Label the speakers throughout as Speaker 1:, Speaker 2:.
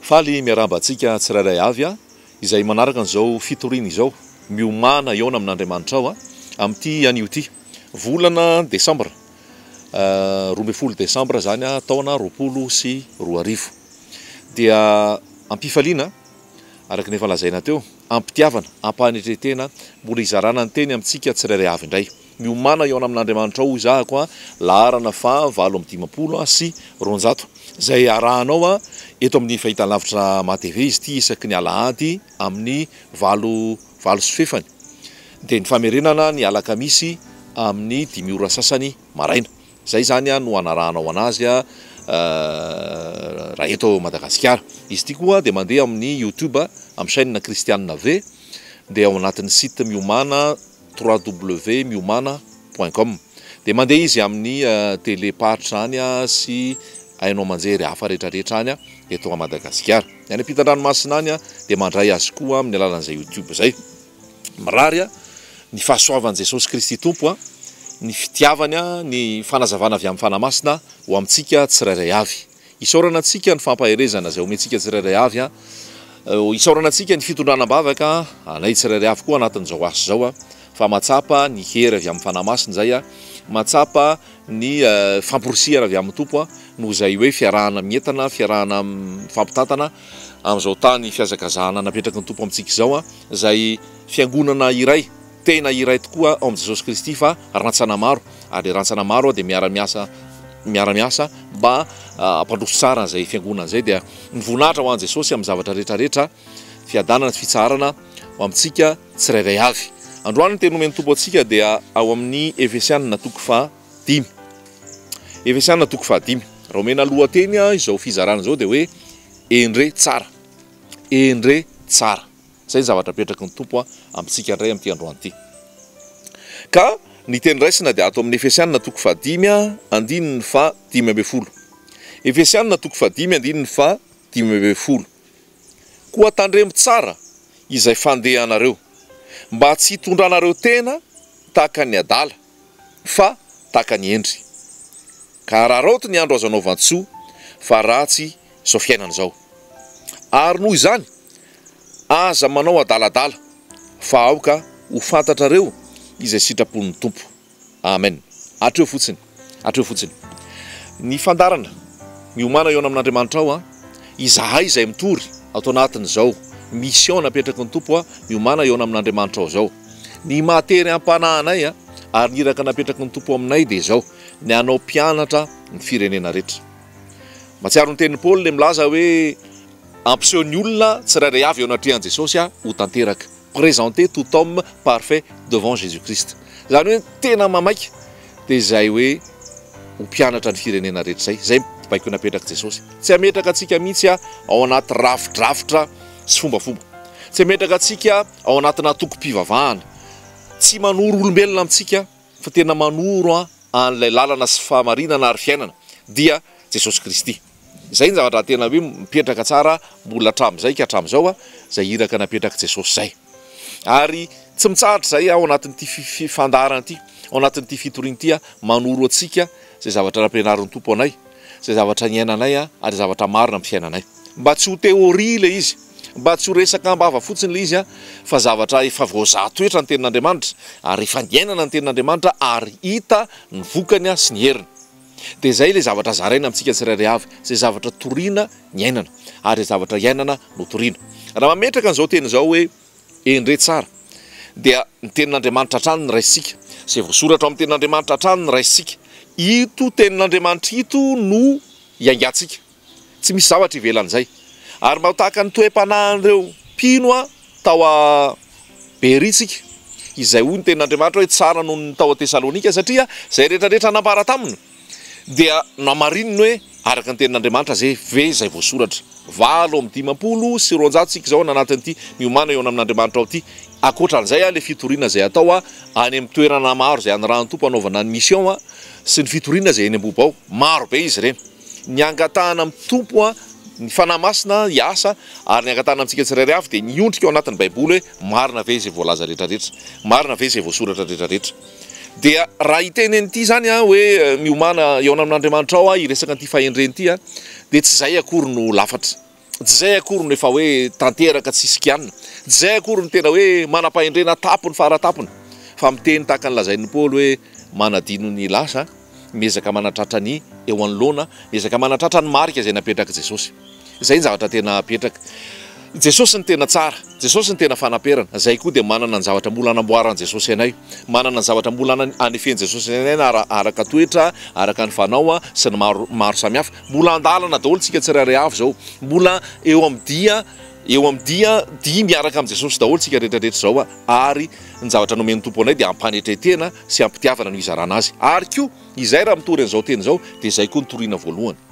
Speaker 1: Faly miarahaba antsika tsirairay avy izay manaraka an'izao fitoriana izao. Miomàna hihaona amin'Andriamanitrao amin'ity anio ity. Volana desambra, 12 desambra izany taona 2020. Dia am-pifaliana, araka ny efa lazaina teo, am-pitiavana, am-panetren-tena, mbola hizarana ny teny amintsika tsirairay avy indray. Miomàna hihaona amin'Andriamanitrao hoy zahako a, laharana faha 258, izay arahanao eto amin'ny fahitalavitra MATV izy ity isaky ny alahady amin'ny valo valo sy fefany, dia ny famerenana ny alakamisy amin'ny dimy ora sasany maraina. Izay izany no anarahanao anazy raha eto Madagasikara. Izy ity koa dia mandeha amin'ny youtube amin'ny chaîne Kristianina V, dia ao anatin'ny site Miomàna www.miomana point com. Dia mandeha izy amin'ny télé paritra any sy haino aman-jery hafa rehetrarehetra any eto Madagasikara. Ny any ampitan-dranomasina any dia mandray azy koa amin'ny alalan'izay youtube izay. Mirary ny fahasoavan'i Jesosy Kristy Tompo, ny fitiavany, ny fanazavana avy amin'ny Fanahy Masina ho amintsika tsirairay avy. Isaorana antsika ny fampaherezana izay omentsika tsirairay avy. Isaorana antsika ny fitondrana am-bavaka anay tsirairay avy koa anatin'izao asa izao fa mahatsapa ny hery avy amin'ny Fanahy Masina izay, mahatsapa ny famporisihana avy amin'ny Tompo noho izay hoe fiarahana mientana, fiarahana mifampitantana amin'izao tany fihazakazahana napetraky ny Tompo amintsika izao, izay fiangonana iray, tena iray tokoa ao amin'i Jesosy Kristy fa rantsana maro, ary ilay rantsana maro dia miara-miasa miara-miasa mba hampandroso tsara an'izay fiangonana izay, dia ny voninahitra ho an'i Jesosy amin'ny zavatra rehetra rehetra, fiadanana sy fitsaharana ho amintsika tsirairay avy. Androany ny teny nomen'ny Tompo antsika dia ao amin'ny Efesianina toko fahadimy. Efesianina toko fahadimy. Raha omena lohateny izao fizarana izao dia hoe Endre tsara. Endre tsara. Izay ny zavatra apetraky ny Tompo amintsika indray amin'ity androany ity. Ka ny teny raisina dia ato amin'ny Efesianina toko fahadimy andininy faha-15. Efesianina toko fahadimy andininy faha-15. Koa tandremo tsara izay fandehanareo, mba tsy hitondranareo tena tahaka ny adala, fa tahaka ny hendry. Ka araraoty ny andro azo anaovan-tsoa, fa ratsy izao fiainana izao. Ary noho izany, aza manao adaladala, fa aoka ho fantatrareo izay sitrapon'ny Tompo. Amen. Hatreo fotsiny. Hatreo fotsiny. Ny fandaharana, miomàna hihaona amin'Andriamanitra ao an. Izahay izay mitory ato anatin'izao mission napetraky ny Tompo an, miomàna hihaona amin'Andriamanitra ao izao. Ny maha-tery am-panahy anay an, ary ny iraka napetraky ny Tompo aminay dia izao, ny hanao mpianatra ny firenena rehetra. Mahatsiaro ny tenin'i Paoly ilay milaza hoe hampiseho ny olona tsirairay avy eo anatrehan'i Jesosy aho ho tanteraka. Présenter tout homme parfait devant Jésus Christ. Izany hoe tena mamaika dia izay hoe ho mpianatra ny firenena rehetra izay. Izay baiko napetrak'i Jesosy. Tsy hametraka antsika mihitsy ao anaty rafidrafitra sy fombafomba. Tsy hametraka antsika ao anatina antokom-pivavahana. Tsy manoro olombelona amintsika fa tena manoro an'ilay lalana sy fahamarinana ary fiainana dia Jesosy Kristy. Izay ny zavatra tena hoe mipetraka tsara mbola hatramin'izay ka hatramin'izao izay iraka napetrak'i Jesosy izay. Ary tsy mitsahatra izay ao anatin'ity fandaharana ity, ao anatin'ity fitoriana ity manoro antsika izay zavatra nampianarin'ny Tompo anay, izay zavatra niainanay ary zavatra marina amin'ny fiainanay. Mba tsy ho théorie ilay izy, mba tsy ho resaka am-bava fotsiny ilay izy fa zavatra efa voazaha toetra ny tenin'Andriamanitra ary efa niainana ny tenin'Andriamanitra ary hita ny vokany sy ny heriny. Dia izay ilay zavatra zaraina amintsika tsirairay avy, izay zavatra toriana niainana, ary izay zavatra iainana no toriana. Raha mametraka an'izao teny izao hoe Endre tsara, dia ny tenin'Andriamanitra hatrany no raisintsika, izay voasoratra ao amin'ny tenin'Andriamanitra hatrany no raisintsika. Ito tenin'Andriamanitra ito no iaingantsika. Tsy misy zavatra ivelan'izay. Ary mba ho tahaka ny toe-panahin'ireo mpino tao a Beria isika, izay hoy ny tenin'Andriamanitra hoe tsara noho ny tao Tesalonika, satria izay rehetra rehetra nambara taminy dia namarininy hoe araka ny tenin'Andriamanitra izay ve izay voasoratra. 258 isika izao anatin'ity miomàna eo amin'Andriamanitra ao ity. Ankoatra an'izay ilay fitoriana izay atao any amin'ny toerana maro izay anirahan'ny Tompo hanaovana ny mission sy ny fitoriana izay eny Ambohibao. Maro be izy ireny. Ny angatahana amin'ny Tompo ny Fanahy Masina hiasa ary ny angatahana amintsika tsirairay avy dia ny hiondrika ao anatin'ny Baiboly hoe marina ve izay voalaza rehetra rehetra, marina ve izay voasoratra rehetra rehetra. Dia raha hiteny an'ity izany aho hoe miomàna hihaona amin'Andriamanitra ao aho hiresaka an'ity fahendrena ity dia tsy izay akory no lafatra. Tsy izay akory no efa hoe tanteraka tsisy kianina. Tsy izay akory no tena hoe manam-pahendrena tampony fara tampony. Fa miteny tahaka ny lazain'i Paoly hoe manadino ny lasa, miezaka manatratra ny eo anoloana, miezaka manatratra ny marika izay napetrak'i Jesosy. Izay ny zavatra tena apetraka. Jesosy no tena tsara, Jesosy no tena fanaperana. Izay koa dia manana ny zavatra mbola anamboaran'i Jesosy anay, manana ny zavatra mbola anefen'i Jesosy anay na araka toetra, araka ny fanao sy ny maro maro samihafa. Mbola andalana daholo tsika tsirairay avy izao. Mbola eo amin'ny dia eo amin'ny dia dia miaraka amin'i Jesosy daholo tsika rehetra rehetra izao ary ny zavatra nomen'ny Tompo anay dia ampanetren-tena sy ampitiavana no hizarana azy. Ary koa izay raha mitory an'izao teny izao dia izay koa no toriana voalohany.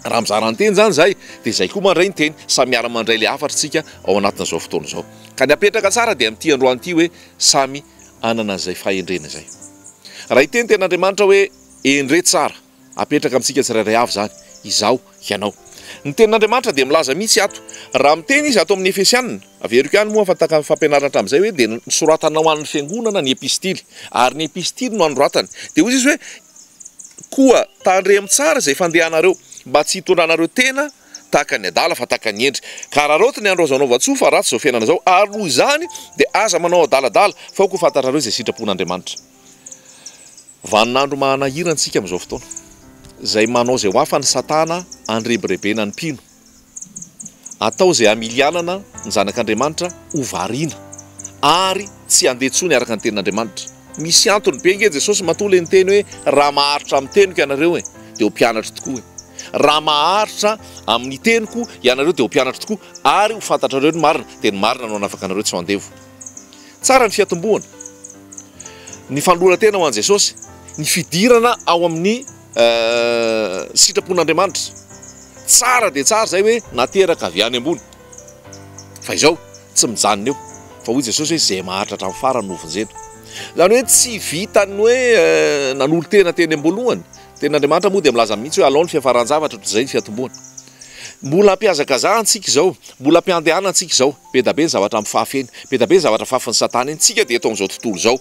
Speaker 1: Raha mizara ny teny izany izahay dia izay koa mandray ny teny, samy miara-mandray ilay hafatra isika ao anatin'izao fotoana izao. Ka ny apetraka tsara dia amin'ity androany ity hoe samy hanana an'izay fahendrena izay. Raha hiteny tenin'Andriamanitra hoe hendre tsara, apetraka amintsika tsirairay avy izany, izaho, ianao. Ny tenin'Andriamanitra dia milaza mihitsy ato, raha miteny izy ato amin'ny Efesiana, averiko ihany moa fa tahaka ny fampianarana hatramin'izay hoe dia nosoratana ho an'ny fiangonana ny epistily, ary ny epistily no anoratany. Dia hoy izy hoe, Koa tandremo tsara izay fandehanareo, mba tsy hitondranareo tena tahaka ny adala, fa tahaka ny hendry. Ka araraoty ny andro azo anaovan-tsoa, fa ratsy izao fiainana izao. Ary noho izany, dia aza manao adaladala, fa aoka ho fantatrareo izay sitrapon'Andriamanitra. Vaninandro mahanahirana isika amin'izao fotoana, izay manao izay ho afany Satana handrebirebena ny mpino. Atao izay hamilianana ny zanak'Andriamanitra ho variana ary tsy handeha intsony araka ny tenin'Andriamanitra. Misy antony be ange Jesosy matoa ilay niteny hoe raha maharitra amin'ny teniko ianareo e, dia ho mpianatro tokoa e. Raha maharitra amin'ny teniko ianareo dia ho mpianatro tokoa ary ho fantatrareo ny marina, dia ny marina no hanafaka anareo tsy ho andevo. Tsara ny fiatombohana, ny fanoloran-tena ho an'i Jesosy, ny fidirana ao amin'ny sitrapon'Andriamanitra. Tsara dia tsara izay hoe nateraka avy any ambony. Fa izao, tsy mijanona eo. Fa hoy Jesosy hoe izay maharitra hatramin'ny farany no hovonjena. Izany hoe tsy vitan'ny hoe nanolo-tena teny am-boalohany. Tenin'Andriamanitra moa dia milaza mihitsy hoe alao ny fiafaran-javatra toy izay ny fiatombohana. Mbola ampiazakazahantsika izao, mbola ampiandehanantsika izao. Be da be ny zavatra mifafy eny, be da be ny zavatra fafin'i Satana eny. Tsika dia eto amin'izao tontolo izao.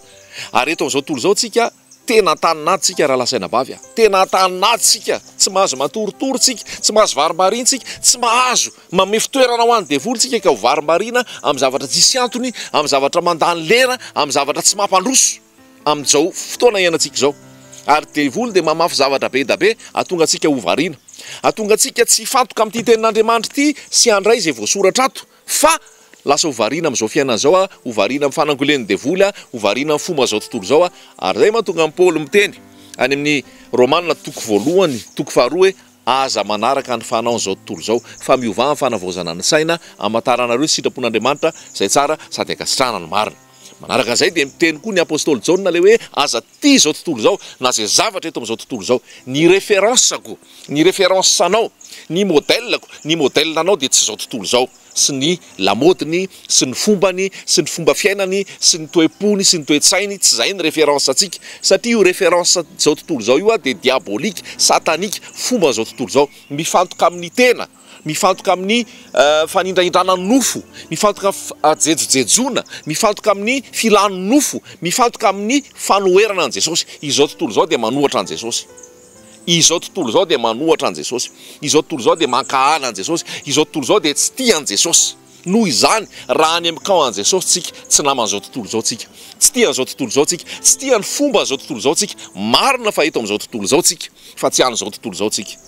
Speaker 1: Ary eto amin'izao tontolo izao tsika, tena an-tanin'ady tsika rahalahy sy anabavy a. Tena an-tanin'ady tsika. Tsy mahazo matoritory tsika, tsy mahazo varimbariana tsika, tsy mahazo manome fitoerana ho an'ny devoly tsika ka ho varimbariana amin'ny zavatra tsisy antony, amin'ny zavatra mandany lera, amin'ny zavatra tsy mampandroso amin'izao fotoana iainantsika izao. Ary devoly dia mamafy zavatra be da be hahatonga antsika ho variana. Hahatonga antsika tsy hifantoka amin'ity tenin'Andriamanitra ity sy handray izay voasoratra ato fa lasa ho variana amin'izao fiainana izao aho, ho variana amin'ny fanangolen'ny devoly aho, ho variana amin'ny fomba izao tontolo izao aho. Ary izay mahatonga an'i Paoly miteny any amin'ny Romana toko voalohany, toko faharoa hoe, Aza manaraka ny fanaon'izao tontolo izao, fa miovà amin'ny fanavaozana ny saina, hamantaranareo ny sitrapon'Andriamanitra, izay tsara sady ankasitrahana ny marina. Manaraka an'izay dia miteny koa ny apostoly Jaona ilay hoe aza tia izao tontolo izao na izay zavatra eto amin'izao tontolo izao. Ny référence-ko, ny référence-nao, ny modèle-ko, ny modèle-nao dia tsy izao tontolo izao sy ny lamaodiny sy ny fombany sy ny fomba fiainany sy ny toe-pony sy ny toe-tsainy, tsy izay ny référence-ntsika satria io référence izao tontolo izao io dia diabolique, satanique, fomban'izao tontolo izao, mifantoka amin'ny tena. Mifantoka amin'ny fanindrahindrana ny nofo, mifantoka amin'ny fahajejojejoana, mifantoka amin'ny filan'ny nofo, mifantoka amin'ny fanoherana an'i Jesosy. Izao tontolo izao dia manohatra an'i Jesosy. Izao tontolo izao dia manohatra an'i Jesosy. Izao tontolo izao dia mankahala an'i Jesosy. Izao tontolo izao dia tsy tia an'i Jesosy. Noho izany, raha any amin'ny camp an'i Jesosy tsika, tsy naman'izao tontolo izao tsika. Tsy tia an'izao tontolo izao tsika. Tsy tia ny fomban'izao tontolo izao tsika. Marina fa eto amin'izao tontolo izao tsika, fa tsy an'izao tontolo izao tsika.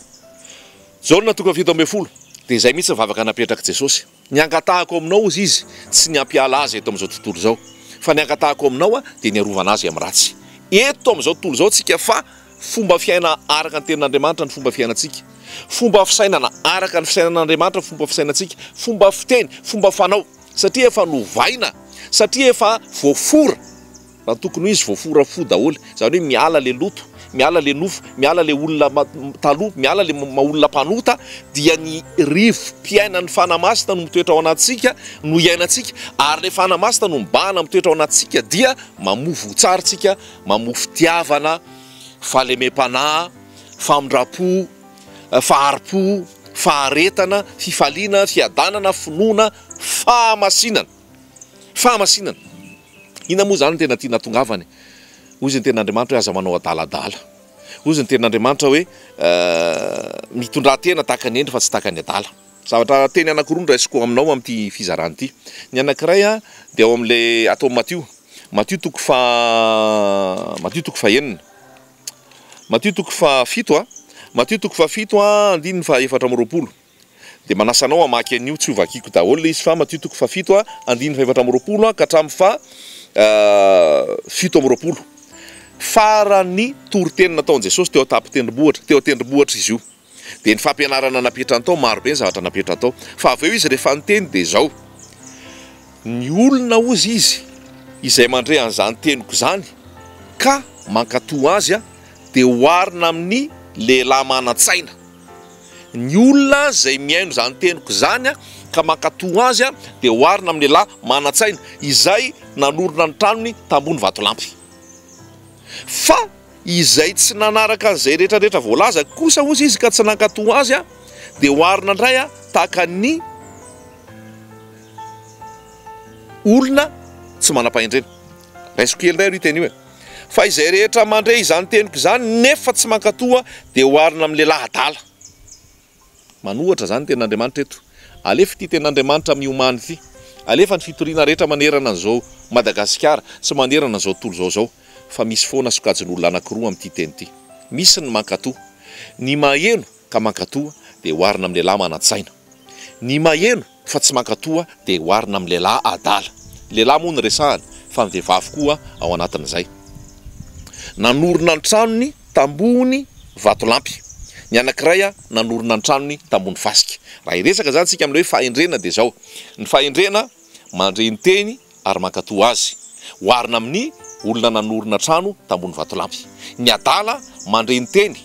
Speaker 1: Jaona toko faha-17, dia izay mihitsy ny vavaka napetrak'i Jesosy. Ny angatahako aminao, hozy Izy, tsy ny hampiala azy eto amin'izao tontolo izao, fa ny angatahako aminao dia ny harovana azy amin'ny ratsy. Eto amin'izao tontolo izao tsika fa fomba fiaina araka ny tenin'Andriamanitra ny fomba fiainantsika, fomba fisainana araka ny fisainan'Andriamanitra ny fomba fisainantsika, fomba fiteny, fomba fanao, satria efa novaina, satria efa voafora. Raha tokony ho izy voafora fo daholo, izany hoe miala le loto, miala le nofo, miala le olona taloha, miala le maha olona mpanota, dia ny rivo-piainan'ny Fanahy Masina no mitoetra ao anatintsika, no iainantsika, ary le Fanahy Masina no mibahana mitoetra ao anatintsika dia mamoa voa tsara tsika, mamoa fitiavana, fahalemem-panahy, famindram-po, fahari-po, faharetana, fifaliana, fiadanana, finoana, fahamasinana. Fahamasinana. Inona moa izany no tena tiana hatongavana e? Hoy izy ny tenin'Andriamanitra hoe aza manao adaladala. Hoy izy ny tenin'Andriamanitra hoe mitondrà tena tahaka ny hendry fa tsy tahaka ny adala. Zavatra teny anankiroa no raisiko aminao amin'ity fizarana ity. Ny anankiray dia ao amin'ilay ato amin'ny Matio. Matio toko faha Matio toko fahenina. Matio toko fahafito a. Matio toko fahafito a, andininy faha 24. Dia manasa anao hamaky an'io, tsy ho vakiko daholo ilay izy fa Matio toko fahafito a, andininy faha 24 ka hatramin'ny faha 27. Faran'ny toriteny nataon'i Jesosy teo an-tampon-tendrombohitra, teo an-tendrombohitra izy io. Dia ny fampianarana napetrany tao, maro be ny zavatra napetrany tao. Fa avy eo izy rehefa niteny dia izao, Ny olona hozy izy izay mandre an'izany teniko izany ka mankatò azy dia oharina amin'ny lehilahy manan-tsaina. Ny olona izay mihaino izany teniko izany ka mankatò azy dia oharina amin'ny lehilahy manan-tsaina izay nanorina ny tranony tambony vatolampy. Fa Izay tsy nanaraka an'izay rehetra rehetra voalaza kosa hozy izy ka tsy nankatò azy dia oharina indray tahaka ny olona tsy manam-pahendrena. Raisiko kely indray aloha io teny io e. Fa izay rehetra mandre izany teniko izany nefa tsy mankatò dia oharina amin'ny lehilahy adala. Manohatra izany ny tenin'Andriamanitra eto. Alefa ity tenin'Andriamanitra miomany ity. Alefa ny fitoriana rehetra manerana an'izao Madagasikara sy manerana an'izao tontolo izao izao. Fa misy foana sokajin'olona anankiroa amin'ity teny ity. Misy ny mankatò. Ny maheno ka mankatò dia oharina amin'ny lehilahy manan-tsaina. Ny maheno fa tsy mankatò dia oharina amin'ny lehilahy adala. Lehilahy moa no resahana fa ny vehivavy koa ao anatin'izay. Nanorina ny tranony tambony vatolampy. Ny anankiray nanorina ny tranony tambony fasika. Raha hiresaka izany isika amin'ilay hoe fahendrena dia izao, ny fahendrena mandre ny teny ary mankatò azy. Oharina amin'ny olona nanorina trano tambony vatolampy. Ny adala mandre ny teny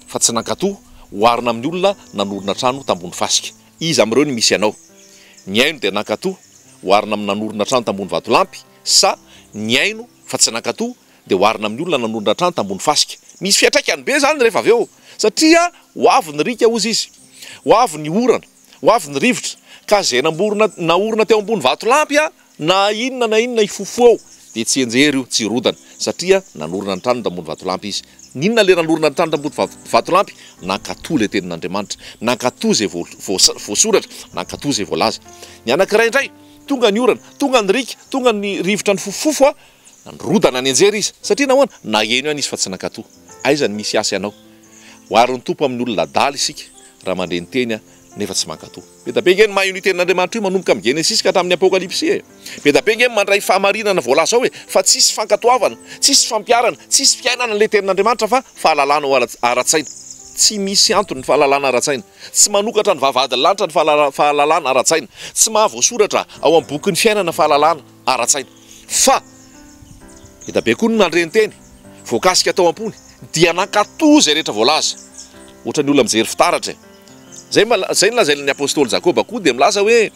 Speaker 1: fa tsy nankatò, oharina amin'ny olona nanorina trano tambony fasika. Iza amin'ireo no misy anao? Nihaino dia nankatò, oharina amin'ny nanorina trano tambony vatolampy, sa nihaino fa tsy nankatò, dia oharina amin'ny olona nanorina trano tambony fasika? Misy fiantraikany be izany rehefa avy eo, satria ho avy ny riaka hozy izy, ho avy ny orana, ho avy ny rivotra, ka izay namborina, naorina teo ambony vatolampy na inona na inona hifofo eo, dia tsy hianjera io, tsy hirodana, satria nanorina ny tranony tambony vatolampy izy. N'inona ilay nanorina ny tranony tambony vatolampy? Nankatò ilay tenin'Andriamanitra, nankatò izay voasoratra, nankatò izay voalaza. Ny anankiray indray, tonga ny orana, tonga ny riaka, tonga ny rivotra nifofofofo, nirodana nianjera izy. Satria nahoana? Naheno ihany izy fa tsy nankatò. Aiza no misy asa ianao? Oharin'ny Tompo amin'ny olona adala isika raha mandre ny teny nefa tsy mankatò. Be dia be ange ny maha io tenin'Andriamanitra io manomboka amin'ny Genesisy ka hatramin'ny Apokalypsy e! Be dia be ange ny mandray fahamarinana voalaza ao e! Fa tsisy fankatoavana, tsisy fampiharana, tsisy fiainana ilay tenin'Andriamanitra fa fahalalana ho ara-tsaina. Tsy misy antony ny fahalalana ara-tsaina. Tsy manokatra ny vavahadin'ny lanitra ny fahalalana ara-tsaina. Tsy mahavoasoratra ao amin'ny bokin'ny fiainana fahalalana ara-tsaina. Fa be dia be koa ny nandre ny teny, voakasika tao am-pony, dia nankatò izay rehetra voalaza. Ohatran'ny olona mijery fitaratra e! Izay mba, izay no lazain'ny apostoly Jakoba koa dia milaza hoe,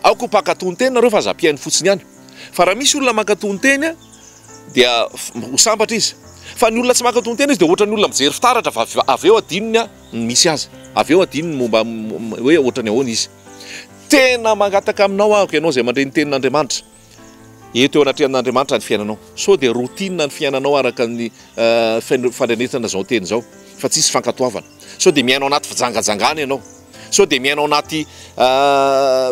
Speaker 1: Aoka ho mpankatò ny teny nareo fa aza mpihaino fotsiny ihany. Fa raha misy olona mankatò ny teny dia ho sambatra izy. Fa ny olona tsy mankatò ny teny izy dia ohatran'ny olona mijery fitaratra fa avy eo adinony ny misy azy. Avy eo adinony ny momba hoe ohatran'ny ahoana izy. Tena mangataka aminao aho ianao izay mandre ny tenin'Andriamanitra. Eto eo anatrehan'Andriamanitra ny fiainanao. Sao dia routine ny fiainanao araka ny fandrenesana izao teny izao fa tsisy fankatoavana. Sao dia miaina ao anaty fijangajangana ianao. Sao dia miaina ao anaty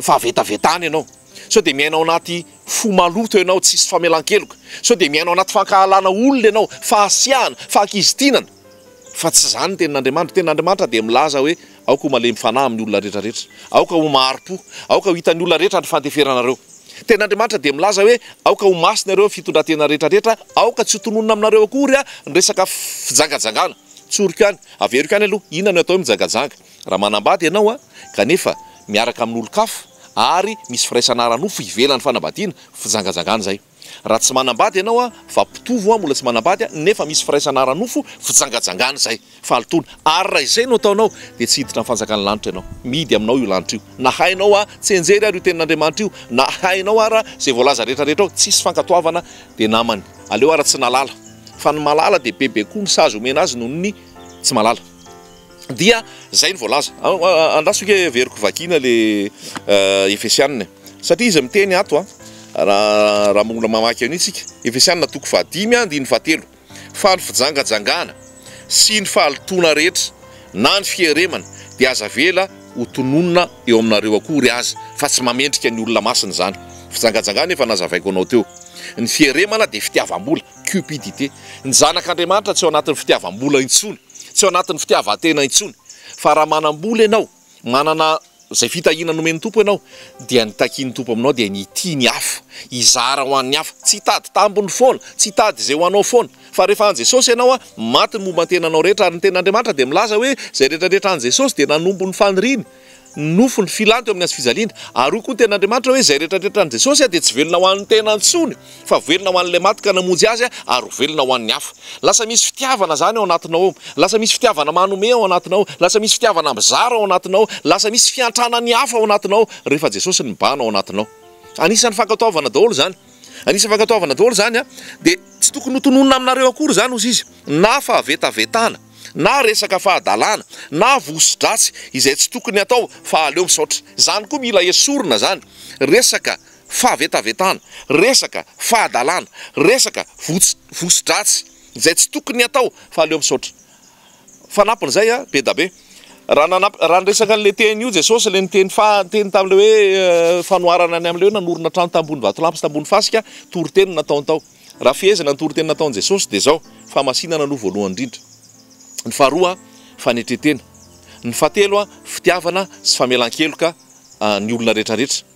Speaker 1: fahavetavetana ianao. Sao dia miaina ao anaty fo maloto ianao tsisy famelan-keloka. Sao dia miaina ao anaty fankahalana olona ianao, fahasiahana, fahakizitinana. Fa tsy izany ny tenin'Andriamanitra. Ny tenin'Andriamanitra dia milaza hoe aoka ho malemy fanahy amin'ny olona rehetra rehetra. Aoka ho mahari-po. Aoka ho hitan'ny olona rehetra ny fandeferanareo. Ny tenin'Andriamanitra dia milaza hoe aoka ho masina ireo amin'ny fitondran-tena rehetra rehetra. Aoka tsy ho tononina aminareo akory ny resaka fijangajangana. Tsoriko ihany, averiko ihany aloha, inona no atao hoe mijangajanga? Raha manambady ianao kanefa miaraka amin'olon-kafa ary misy firaisana ara-nofo ivelan'ny fanambadiana, fijangajangana izay. Raha tsy manambady ianao an, fa mpitovo an, mbola tsy manambady an, nefa misy firaisana ara-nofo, fijangajangana izay, fahalotoana. Ary raha izay no ataonao, dia tsy hiditra ny fanjakan'ny lanitra ianao. Mihidy aminao io lanitra io. Na hainao an, tsy enjery ary io tenin'Andriamanitra io, na hainao ara izay voalaza rehetra rehetra ao, tsisy fankatoavana, dia namany. Aleo ara tsy nahalala. Fa ny mahalala dia bebe koa ny sazy omena azy noho ny tsy mahalala. Dia zay no voalaza. Andraso ange averiko vakiana le Efesianina e. Satria izy miteny ato a, raha raha mbola mamaky an'io tsika. Efesianina toko fahadimy andininy fahatelo. Fa ny fijangajangana sy ny fahalotoana rehetra na ny fieremana dia aza avela ho tononina eo aminareo akory aza, fa tsy mamendrika ny olona masina izany. Fijangajangana efa nazavaiko anao teo. Ny fieremana dia fitiavam-bola, cupidité. Ny zanak'Andriamanitra tsy ao anatin'ny fitiavam-bola intsony, tsy ao anatin'ny fitiavan-tena intsony. Fa raha manam-bola ianao, manana izay fitahiana nomen'ny Tompo ianao, dia ny takian'ny Tompo aminao dia ny hitia ny hafa, hizara ho an'ny hafa, tsy hitady tambiny foana, tsy hitady izay ho anao foana. Fa rehefa an'i Jesosy ianao, maty ny momba ny tenanao rehetra, ary ny tenin'Andriamanitra dia milaza hoe izay rehetra rehetra an'i Jesosy dia nanombo ny faniriany, ny nofo, ny filany teo amin'ny hazo fijaliana. Ary hoy koa ny tenin'Andriamanitra hoe izay rehetra rehetra an'i Jesosy dia tsy velona ho an'ny tena intsony, fa velona ho an'ilay maty ka namonjy azy ary ho velona ho an'ny hafa. Lasa misy fitiavana izany ao anatinao ao. Lasa misy fitiavana manome ao anatinao. Lasa misy fitiavana mizara ao anatinao. Lasa misy fiantrana ny hafa ao anatinao rehefa Jesosy no mibahana ao anatinao. Anisan'ny fankatoavana daholo izany. Anisan'ny fankatoavana daholo izany an. Dia tsy tokony ho tononina aminareo akory izany hozy izy, na fahavetavetana, na resaka fahadalana, na voso-dratsy izay tsy tokony hatao fa aleo misaotra. Izany koa mila esorina izany. Resaka fahavetavetana, resaka fahadalana, resaka voso-dratsy izay tsy tokony hatao fa aleo misaotra. Fanampin'izay a, be da be. Raha nanampy, raha niresaka an'ilay teny io Jesosy, ilay niteny fa, niteny tamin'ilay hoe fanoharana ny amin'ilay hoe nanorina trano tambony vatolampy sy tambony fasika, toriteny no nataony tao. Raha fehezina ny toriteny nataon'i Jesosy dia izao, fahamasinana aloha voalohany indrindra. Ny faharoa, fanetren-tena. Ny fahatelo, fitiavana sy famelan-keloka ny olona rehetrarehetra.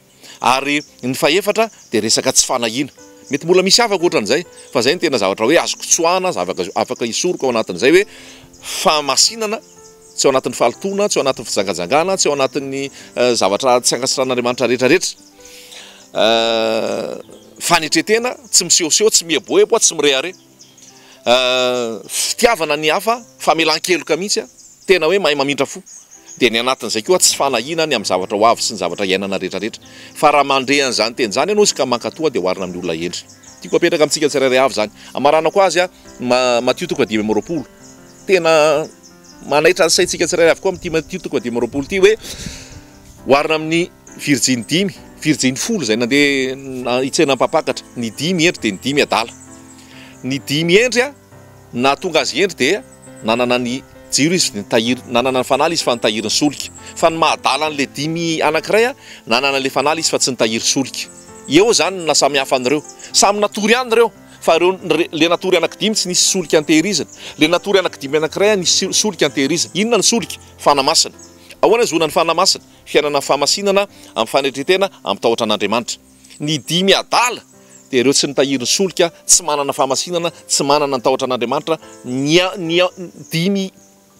Speaker 1: Ary ny fahefatra dia resaka tsy fanahiana. Mety mbola misy hafa ankoatran'izay, fa izay no tena zavatra hoe azoko tsoahana, zavatra afaka hisoroka ao anatin'izay hoe fahamasinana, tsy ao anatin'ny fahalotoana, tsy ao anatin'ny fijangajangana, tsy ao anatin'ny zavatra tsy ankasitrahan'Andriamanitra rehetrarehetra. Fanetren-tena, tsy misehoseho, tsy mieboebo, tsy mirehareha. Fitiavana ny hafa, famelan-keloka mihitsy, tena hoe mahay mamindra fo. Dia ny anatin'izay koa tsy fanahiana ny amin'ny zavatra ho avy sy ny zavatra iainana rehetrarehetra. Fa raha mandre an'izany teny izany ianao izy ka mankatoa dia oharina amin'ny olona hendry. Tiako apetraka amintsika tsirairay avy izany. Amaranako azy Matio toko fahadimy amby roapolo. Tena manaitra ny saintsika tsirairay avy koa amin'ity Matio toko fahadimy amby roapolo ity hoe oharina amin'ny virjiny dimy, virjiny folo izay nandeha hitsena mpampakatra. Ny dimy hendry dia ny dimy adala. Ny dimy hendry nahatonga azy hendry dia nanana ny jiro izy nitahiry, nanana ny fanala izy fa nitahiry ny solika. Fa ny maha adala an'ilay dimy anankiray, nanana ilay fanala izy fa tsy nitahiry solika. Eo izany no nahasamihafa an'ireo. Samy natory ihany ireo, fa ireo, ilay natory anankidimy tsy nisy solika nitehirizina. Ilay natory anankidimy anankiray nisy solika nitehirizina. Inona ny solika? Fanahy Masina. Ahoana ahazoana ny Fanahy Masina? Fiainana fahamasinana amin'ny fanetren-tena, amin'ny tahotra an'Andriamanitra. Ny dimy adala dia ireo tsy nitahiry ny solika, tsy manana fahamasinana, tsy manana ny tahotra an'Andriamanitra, ny ny dimy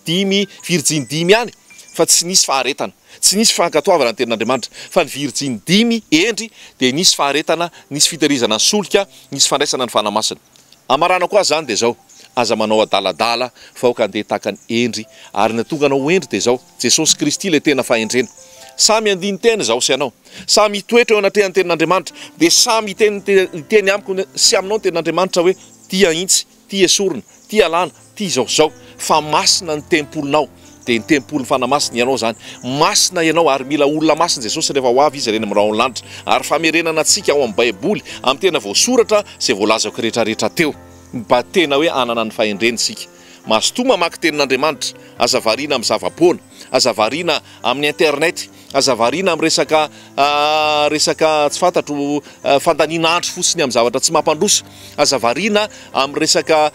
Speaker 1: dimy virjiny dimy ihany fa tsy nisy faharetana, tsy nisy fankatoavana ny tenin'Andriamanitra, fa ny virjiny dimy hendry dia nisy faharetana, nisy fitehirizana ny solika, nisy fandraisana ny Fanahy Masina. Amaranako azy izany dia izao, aza manao adaladala fa aoka handeha tahaka ny hendry, ary ny hahatonga anao ho hendry dia izao, Jesosy Kristy ilay tena fahendrena. Samy handini-tena izaho sy ianao. Samy hitoetra eo anatrehan'ny tenin'Andriamanitra. Dia samy hiteny hiteny amiko sy aminao ny tenin'Andriamanitra hoe, Tia ahintsy, tia esorina, tia alana, tia izao sy izao. Fa masina ny tempolinao. Dia ny tempolin'ny Fanahy Masina ianao izany. Masina ianao ary mila olona masina Jesosy rehefa ho avy Izy ireny amin'ny rahon'ny lanitra. Ary famerenana antsika ao amin'ny Baiboly, amin'ny tena voasoratra izay voalazako rehetrarehetra teo. Mba tena hoe hanana ny fahendrena isika. Mazotoa mamaky tenin'Andriamanitra, aza variana amin'ny zava-poana, aza variana amin'ny internet, aza variana amin'ny resaka resaka tsy fantatro fandaniana andro fotsiny amin'ny zavatra tsy mampandroso, aza variana amin'ny resaka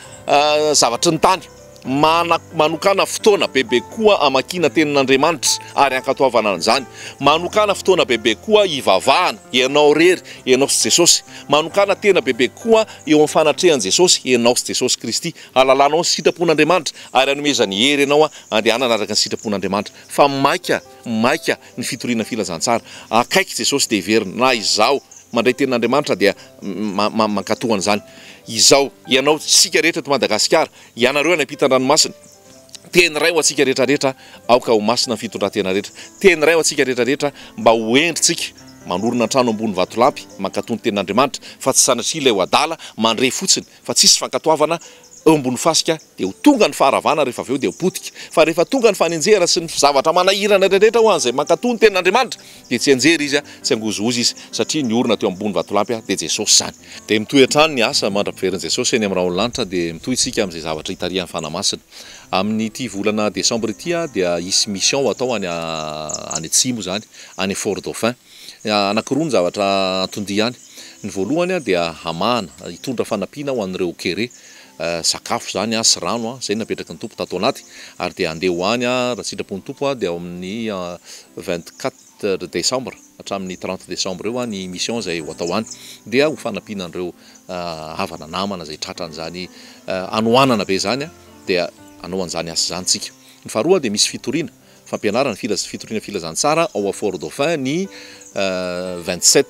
Speaker 1: zavatry ny tany. Mana, manokàna fotoana bebe koa hamakiana tenin'Andriamanitra ary hankatoavana an'izany. Manokàna fotoana bebe koa hivavahana, ianao irery, ianao sy Jesosy. Manokàna tena bebe koa eo amin'ny fanatrehan'i Jesosy, ianao sy Jesosy Kristy. Hahalalanao ny sitrapon'Andriamanitra ary hanomezany hery anao handehanana araka ny sitrapon'Andriamanitra. Fa maika, maika ny fitoriana filazantsara. Akaiky Jesosy dia heverina. Na izaho mandray tenin'Andriamanitra dia mankatò an'izany. Izao, ianao, isika rehetra eto Madagasikara, ianareo any ampitan-dranomasina, teny iray ho antsika rehetra rehetra, aoka ho masina ny fitondran-tena rehetra. Teny iray ho antsika rehetra rehetra mba ho hendrintsika, manorina trano ambony vatolampy, mankatò ny tenin'Andriamanitra, fa tsy sanatria ilay ho adala, mandre fotsiny. fa tsisy fankatoavana eo ambony fasika dia ho tonga ny faharavana rehefa avy eo dia ho potika. Fa rehefa tonga ny fanenjehana sy ny zavatra manahirana rehetra ho an'izay mankatò ny tenin'Andriamanitra dia tsy hianjera izy, tsy hangozohozo izy satria niorina teo ambony vatolampy dia Jesosy izany. Dia mitohy hatrany ny asa mandra-piverin'i Jesosy eny amin'ny rahon'ny lanitra dia mitohy isika amin'izay zavatra itarihan'ny Fanahy Masina. Amin'ity volana desambra ity dia hisy mission ho atao any any atsimo izany, any Fort Dauphin. Anankiroa ny zavatra anton-dia any. Ny voalohany dia hamahana, hitondra fanampiana ho an'ireo kere, sakafo izany sy rano, izay no napetraky ny Tompo tato anaty. Ary dia handeha ho any raha sitrapon'ny Tompo dia ao amin'ny 24 décembre hatramin'ny 30 décembre eo ny mission izay ho atao any. Dia ho fanampiana an'ireo havana namana izay tratran'izany hanoanana be izany dia hanao an'izany asa izany tsika. Ny faharoa dia misy fitoriana, fampianarana, fitoriana filazantsara ao Fort Dauphin ny 27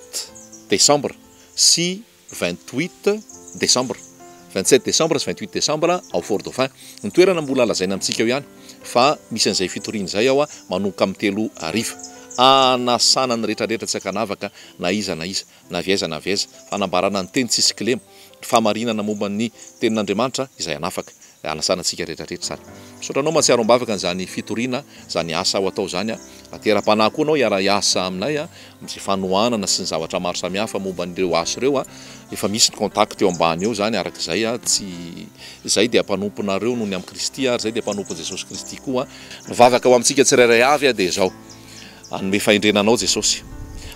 Speaker 1: décembre sy 28 décembre. 27 décembre sy 28 décembre ao Fort Dauphin. Ny toerana mbola lazaina amintsika eo ihany fa misy an'izay fitoriana izay ao manomboka amin'ny 3 hariva. Anasana ny rehetrarehetra tsy ankanavaka na iza na iza, na avy aiza na avy aiza. Fanambarana ny teny tsisy kilema, ny fahamarinana momba ny tenin'Andriamanitra izay hanafaka. Anasana antsika rehetrarehetra izany. Misaotra anao mahatsiaro am-bavaka an'izany fitoriana, izany asa ho atao izany. Raha te ara-panahy koa anao hiara-hiasa aminay amin'izay fanohanana sy ny zavatra maro samihafa momba an'ireo asa ireo, efa misy ny contact eo ambany eo izany araka izay. Tsy izay dia mpanomponareo noho ny amin'i Kristy ary izay dia mpanompon'i Jesosy Kristy koa. Ny vavaka ho amintsika tsirairay avy dia izao. Hanome fahendrena anao Jesosy.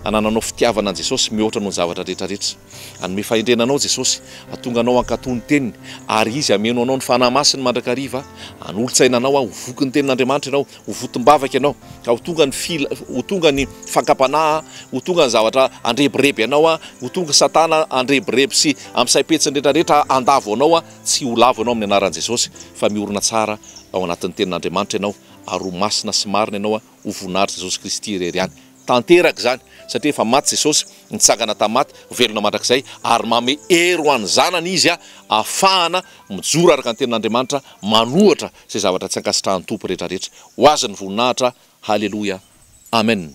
Speaker 1: Hanananao fitiavana an'i Jesosy mihoatra noho ny zavatra rehetra rehetra. Hanome fahendrena anao Jesosy, hahatonga anao hankatò ny teniny, ary Izy hameno anao ny Fanahy Masiny mandrakariva, hanolotsaina anao ho voky ny tenin'Andriamanitra ianao, ho votom-bavaka ianao, ka ho tonga ny fila, ho tonga ny fankam-panahy, ho tonga ny zavatra handrebireby anao, ho tonga Satana handrebireby sy amin'ny saim-petsiny rehetra rehetra handavo anao, tsy ho lavo ianao amin'ny anaran'i Jesosy, fa miorina tsara ao anatin'ny tenin'Andriamanitra ianao, ary ho masina sy marina ianao, ho voninahitry Jesosy Kristy irery ihany. Tanteraka izany, satria efa maty Jesosy, nitsangana tamin'ny maty, velona mandrakizay, ary manome hery ho an'ny zanany Izy ahafahana mijoro araka ny tenin'Andriamanitra, manohatra izay zavatra tsy ankasitrahan'ny Tompo rehetrarehetra. Ho Azy ny voninahitra, Haleloia, Amen.